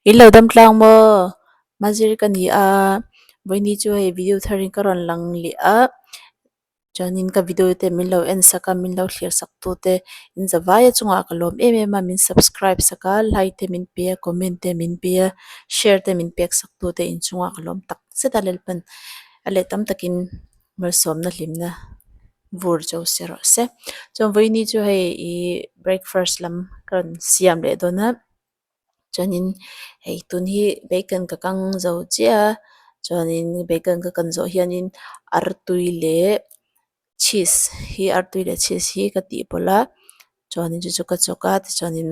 In lo dam tlang maw? Mazir ka ni a, vawiini chu hei video thar in ka rawn lang leh a, chuanin ka video te min lo en sak a, min lo thlir sak tu te in zavai a chungah ka lawm em em a, min subscribe sak a, like te min pe a, comment te min pe a, share te min pek sak tu te in chungah ka lawm tak zet a Lalpan a leh tam takin malsawmna hlimna vur cho se rawh se. Chuan vawiini chu hei ih breakfast lam ka rawn siam leh dawn a. Chuanin hei tun hi bacon ka kang zo chiah a chuanin bacon ka kan zawh hianin artui leh cheese hi artui leh cheese hi ka tih pawlh a chuanin chu chu ka chawk a tichuanin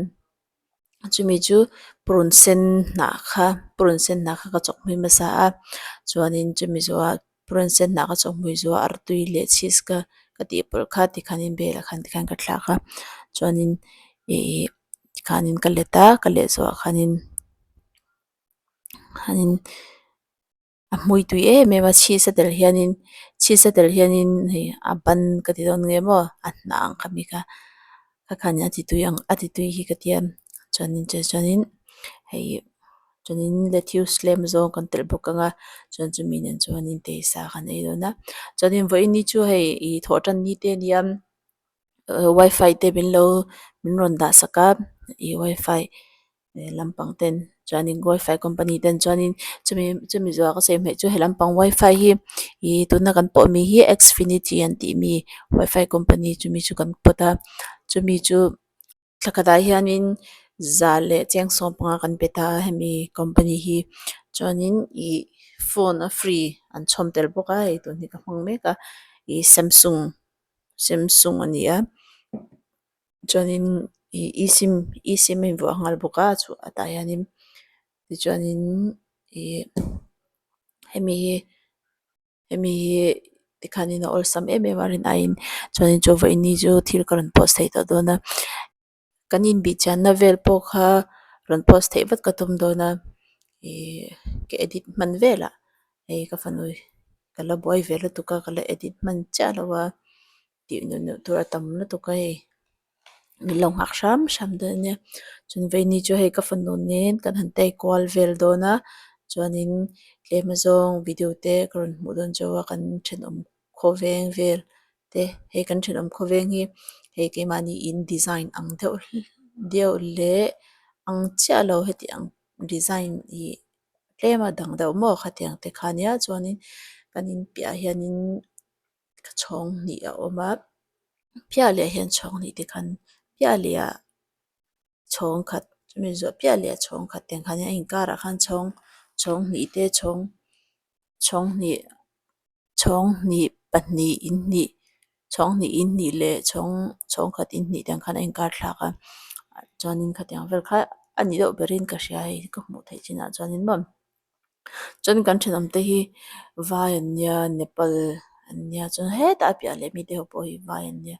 chumi chu purun sen hnah kha purun sen hnah kha ka chawk hmui hmasa a chuanin chumi zawhah purun sen hnah ka chawk hmui zawhah artui leh cheese ka ka tih pawlh kha tikhanin bel ah khan tikhan ka thlak a chuanin ihh tikhanin ka let a ka leh zawhah khanin khanin a hmui tui em em a cheese a tel hianin cheese a tel hianin hei a ban ka ti dawn nge maw a hnah ang kha mi kha kha khanin a ti tui ang a ti tui hi ka tia chuanin chuanin hei chuanin lettuce tlem zawng kan telh bawk ang a chuan chumi nen chuanin tei sa kan ei dawn a chuanin vawiin ni chu hei ih thawh tan ni te a nia. Wifi te min lo min rawn dah sak a ih wifi lampang ten chuanin wifi company ten chuanin chumi chumi zawhah ka sawi hmaih chu he lampang wifi hi ih tuna kan pawh mi hi xfinity an tih mi wifi company chumi chu kan pawt a chumi chu thla khatah hianin za leh cheng sawm panga kan pe ta a hemi company hi chuanin ih phone a free an chhawm tel bawk a hei tun hi ka hmang mek a ih samsung. Samsung a ni a chuanin ih e sim e sim a invuah nghal bawk a chhuatah hianin tichuanin ih hemi hi hemi hi tikhanin a awlsam em em a rin aiin chuanin chu vawiin chu thil ka rawn post thei tawh dawn a. Kan inbihchianna vel pawh kha rawn post theih vat ka tum dawn a ihh ka edit hman velah hei ka fanu ka la buai ve lutuk a ka la edit hman chiah lo a tih neuh neuh tur a tam lutuk a hei min lo nghak hram hram dawn a nia chuan vawiini chu hei ka fanu nen kan han tei kual vel dawn a chuanin tlem azawng video te ka rawn hmuh dawn chauh a kan thenawm khawveng vel te hei kan thenawm khawveng hi hei keimahni in design ang deuh deuh leh ang chiah lo heti ang design ih tlem a dang deuh maw khatiang te kha nia chuanin kan in piahah hianin chhawng hnih a awm a piah leh ah hian chhawng hnih te khan piah leh ah chhawng khat chumi zawh piah leh ah chhawng khat tiang khan a inkarah khan chhawng chhawng hnih te chhawng chhawng hnih. Chhawng hnih pahnih in hnih chhawng hnih in hnih leh chhawng chhawng khat in hnih tiang khan a inkar thlak a chuanin khatiang vel kha a ni deuh berin ka hria hei ka hmuh theih chinah chuanin maw chuan kan thenawm te hi vai an nia nepal an nia chuan hetah a piah leh mite ho pawh hi vai an nia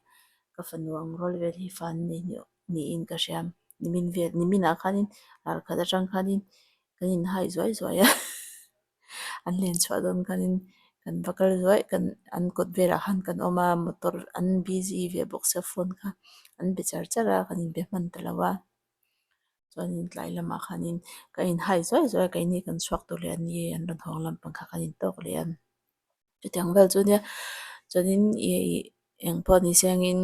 ka fanu ang rual vel hi fa an nei niin ka hria nimin vel niminah khanin ralkhat atang khanin kan inhai zuai zuai a. An len chhuah dawn khanin kan va kal zuai kan an kawt velah khan kan awm a motor an busy ve bawk sia phone kha an be char char a kan inbe hman ta lo a chuanin tlai lamah khanin ka inhai zuai zuai a keini kan chhuak tur leh an ni an rawn hawng lampang kha kan intawk leh a chutiang vel chu nia chuanin ih engpawh ni sengin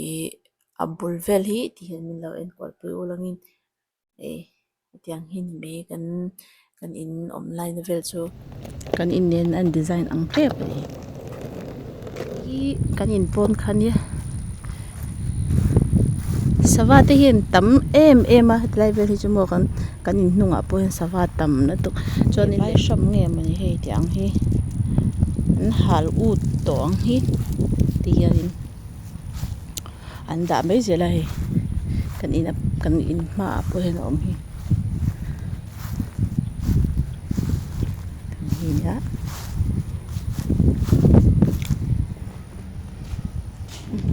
ih a bul vel hi tihian min lo enkawl pui ul angin. Hei hetiang hi ni mai kan kan in awm lai na vel chu kan in nen an design ang tep a ni hi kan in pawn kha nia sava te hian tam em em a hetilai vel hi chu maw kan kan in hnungah pawh hian sava tam lutuk chuanin vai hram nge mawni hei tih ang hi an hal ut tawh ang hi ti hianin. An dah mai zel a hei kan in kan in hmaah pawh hian a awm hi hei nia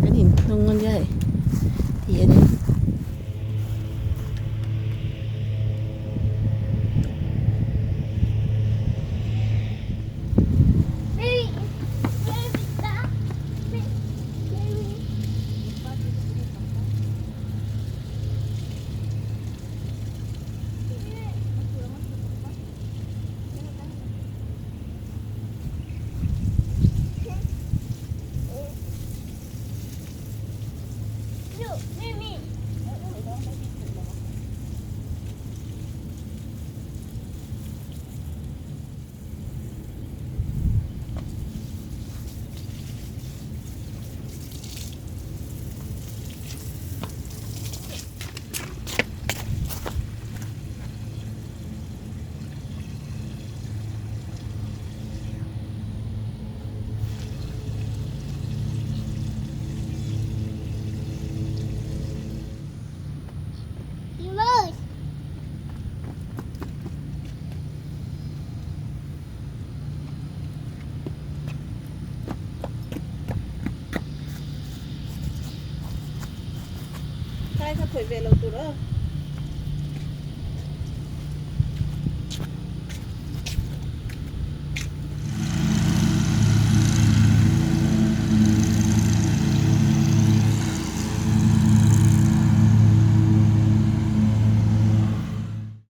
kan in hnung a nia hei ti hian in. Khawih ve lo tur aw.